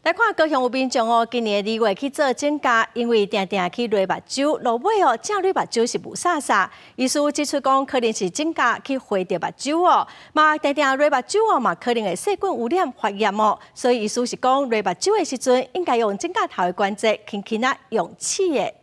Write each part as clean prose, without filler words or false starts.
來看高雄有民眾哦，今年2月去做指甲，因為定定去螺目睭，落尾哦，正蕊目睭是霧煞煞。醫師指出講，可能是指甲去劃著目睭哦，嘛定定螺目睭哦，嘛可能會細菌污染發炎哦。所以醫師是講，螺目睭的時陣，應該用指甲頭的關節輕輕仔用刺的。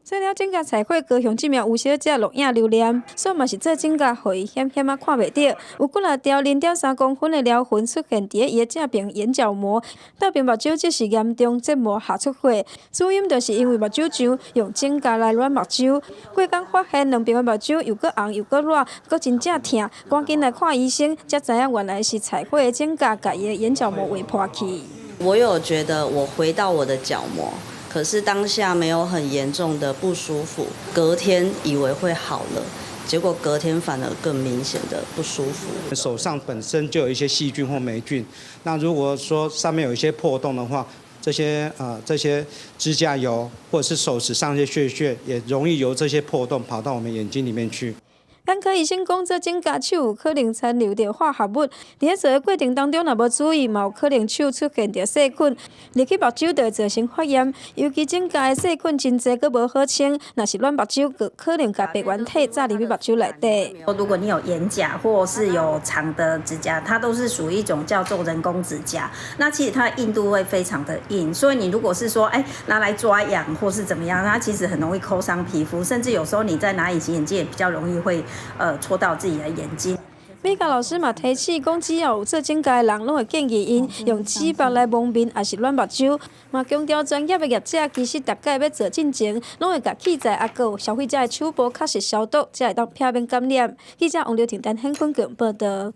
做了指甲彩繪，高雄這名吳小姐錄影留念，煞嘛是做指甲，予伊險險仔看袂著。有幾若條0.3公分的療痕出現佇伊的正爿眼角膜，倒爿目睭則是嚴重結膜下出血。主因就是因為目睭上用指甲來軟目睭。過工發現兩爿的目睭又閣紅又閣熱，閣真正疼，趕緊來看醫生，才知影原來是彩繪的指甲共伊的眼角膜劃破去。我有覺得我回到我的角膜。可是當下沒有很嚴重的不舒服，隔天以為會好了，結果隔天反而更明顯的不舒服。手上本身就有一些細菌或黴菌，那如果說上面有一些破洞的話，這些指甲油或者是手指上一些屑屑，也容易由這些破洞跑到我們眼睛裡面去。眼科醫生講，做指甲手有可能殘留著化學物，佇咧做的過程當中，若無注意，嘛有可能手出現著細菌，入去目睭就會造成發炎。尤其指甲的細菌真濟，閣無好清，若是軟目睭，閣可能共病原體炸入去目睭內底。如果你有眼甲或是有長的指甲，它都是屬於一種叫做人工指甲。那其實它的硬度會非常的硬，所以你如果是說，哎，拿來抓癢或是怎麼樣，它其實很容易摳傷皮膚，甚至有時候你在拿隱形眼鏡也比較容易會戳到自己的眼睛。美甲老師嘛提醒講，只要有做指甲的人，攏會建議𪜶用紙箔來蒙面，抑是軟目睭。嘛強調專業的業者其實逐擺欲做進前，攏會共器材抑閣有消費者的手部確實消毒，才會當避免感染。記者王劉婷、陳顯坤報導。